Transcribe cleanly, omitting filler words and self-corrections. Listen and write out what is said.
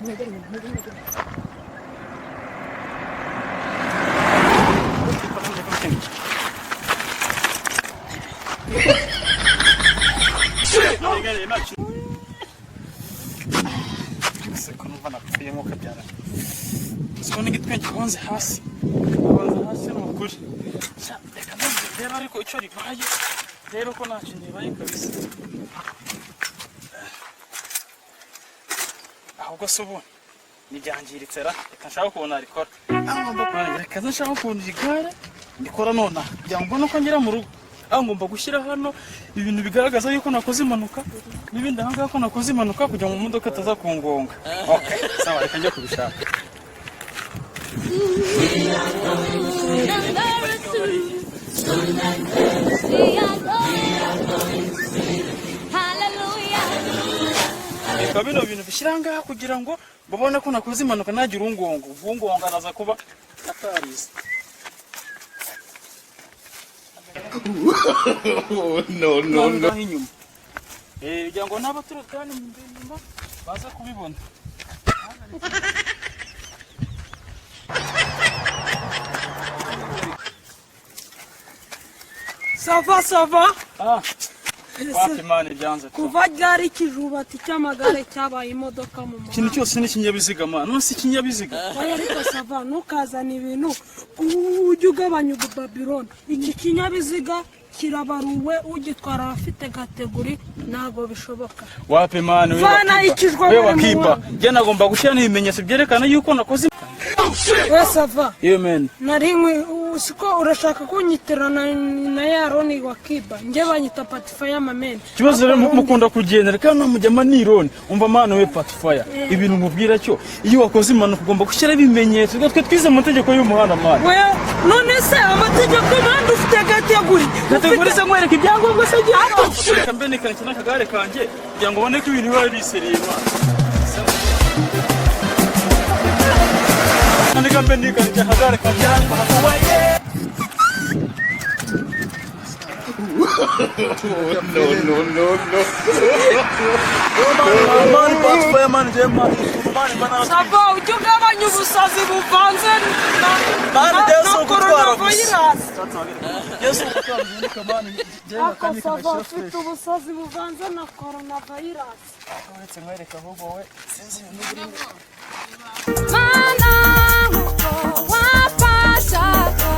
Mwegere inyuma, mwegere, mwegere. Ko numva napfuye nk'uko abyara. Siko n'igitwe gihonze hasi, gihonze hasi, ni ukuri. Sha, reka nze reba ariko icyo ribaye, reba ko nta kintu ribaye kabisa. Ahubwo se ubu nibyangiritse ra? Reka nshaka ukuntu narikora. Aho ngomba kurangira, reka nze nshaka ukuntu igare ndikora nonaha kugira ngo mbone uko ngera mu rugo. Aho ngomba gushyira hano ibintu bigaragaza yuko nakoze impanuka, n'ibindi aha ngaha ko nakoze impanuka, kugira ngo imodoka itaza kungonga. Okay, sawa, reka njye kubishaka. Hallelujah. Reka bino bintu bishyira aha ngaha kugira ngo babone ko nakoze impanuka, ntagire ungonga. Ubwo ungonga araza kuba atarize. No, no, no. Ngaho inyuma, kugira ngo n'abaturuka hano imbere inyuma baze kubibona. Ça va, ça va. Ah, wapi Imana, ibyanze tu. Kuva ryari ikijubati cy'amagare cyabaye imodoka mu Ikintu muhanda? cyose ni ikinyabiziga man, none si ikinyabiziga? Oya, ariko ça va, ntukazane ibintu, ujye ugabanya ububabiloni. Iki kinyabiziga kirabaruwe, ugitwara abafite catégorie, ntabwo bishoboka. Wapi man, we. Vana wakiba. ikijwa We muri wakiba. muhanda. Njye nagomba gushyira n'ibimenyetso byerekana yuko nakoze. We, ça va. Yo man. Nari nkwi siko urashaka kunyitirana na ya Roni wa Kiba? Njye banyita Patifaya mamene. Ikibazo rero mukunda kugendera kandi mujyama nironi. Umva man, we Patifaya, ibintu mubwira cyo, iyo wakoze impanuka ugomba gushyira ibimenyetso. Twe twize mu mategeko y'umuhanda man. We, none se amategeko y'umuhanda, ufite catégorie? Catégorie se, nkwereka ibyangombwa se? Gihe reka mbe nikanike n'akagare kanjye kugira ngo ubone ko ibintu biba biseriye man. Reka mbe nikanike akagare kanjye. No, no, no, no. Man, Patifaya man, njye man, man, man. Ça va, ujye ugabanya ubusazi buvanze na Man, na njye si na ugutwara gusa. coronavirus. Njye si ugutwara, njye man, njye Ako nakanika ça va, ngashyira ufite fresh. ubusazi buvanze na coronavirus. Uretse nkwereka ahubwo wowe, sinzi ibintu birimo. Mana, nkuko wafashaga.